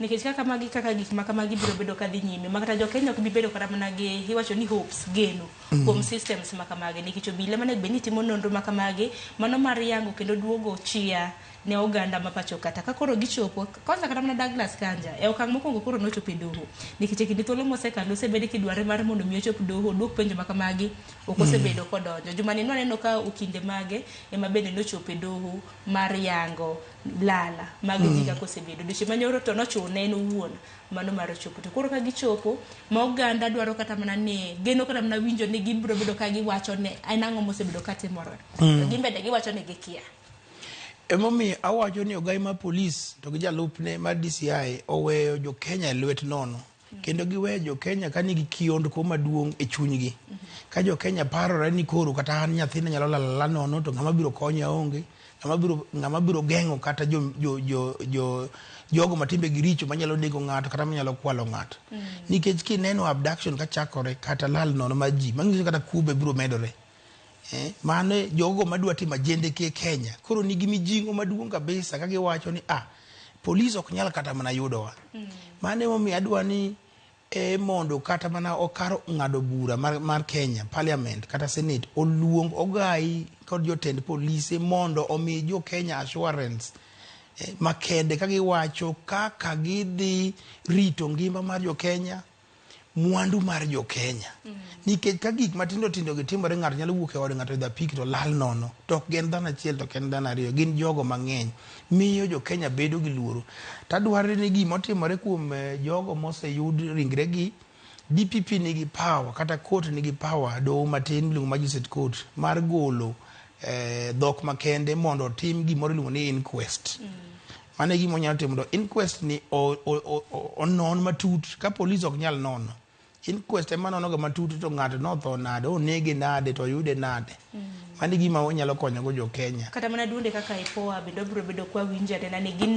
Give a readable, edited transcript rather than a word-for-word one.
Nikech kaka magi kaka gik ma kamagi biro bedo kadhi nyime ma kata jo Kenya ok bi bedo kata mana gi iwacho ni hopes geno kuom systems ma kamagi nikech obila manego bed ni timo nonro ma kamagi mano mar yango kendo duogo chia ne oganda ma pacho kata ka koro gichopo kwanza kata mana Douglas Kanja e okang' mokwongo koro nochopo e doho nikech e kinde thuolo mosekalo osebed kidware mar mondo mi ochop doho oduok penjo ma kamagi ok osebedo kodonjo. Jumani nwaneno ka okinde mage ema bende nochopo e doho mar yango lala mag ji kaka osebedo. Odiochieng' manyoro to nochune en owuon mano mar chopo. To koro ka gichopo ma oganda dwaro kata mana ni geno kata mana winjo ni gibiro bedo ka giwacho ni en ang'o mosebedo ka timore. To gin bende giwacho ni gikia. Emomiyo awacho ni ogai mar polis to gi jalupne mar DCI oweyo jo Kenya e lwet nono. Kendo giweyo jo Kenya ka nigi kiondko maduong' e chunygi. Ka jo Kenya parore ni koro kata an nyathina nyalo lal alala nono to ng'ama biro konya onge, ng'ama biro, ng'ama biro geng'o kata jo, jo, jo, jo, jogo ma timbegi richo manyalo nego ng'ato kata manyalo kwalo ng'ato. Nikech kineno abduction kachakore kata lal nono mar ji, manyiso kata kuo be biro medore. Eh, mano jogo madwa timo ajendeke e Kenya koro nigi mijing'o maduong' kabisa ka giwacho ni ah, polis ok nyal kata mana yudowa. Mano emomiyo adwa ni e mondo kata mana okar ng'ado bura mar, mar Kenya, parliament kata senate oluong ogai kod jotend polise mondo omi jo Kenya assurance makende ka giwacho kaka gidhi rito ngima mar jo Kenya, mwandu mar jo Kenya. Nikech ka gik matindo tindo gi timore ng'ato nyalo wuok e ode ng'ato idho apiki to lal nono. To ok gin dhano achiel to ok en dhano ariyo, gin jogo mang'eny. Miyo jo Kenya bedo gi luoro. To adwaro ni gima otimore kuom jogo moseyud ringre gi, DPP nigi power kata court nigi power, doho matin miluongo magistrate court mar golo dhok makende mondo otim gimoro iluongo ni inquest. Mano e gima onyalo timo. To inquest ni onon matut ka polis ok nyal nono. Inquest ema nono ga matut to ng'ato notho nade, onege nade, to oyude nade. Mano e gima onyalo konyo go jo Kenya. Kata mana duonde kaka IPOA bende wabiro bedo kwa winjo anena ni gin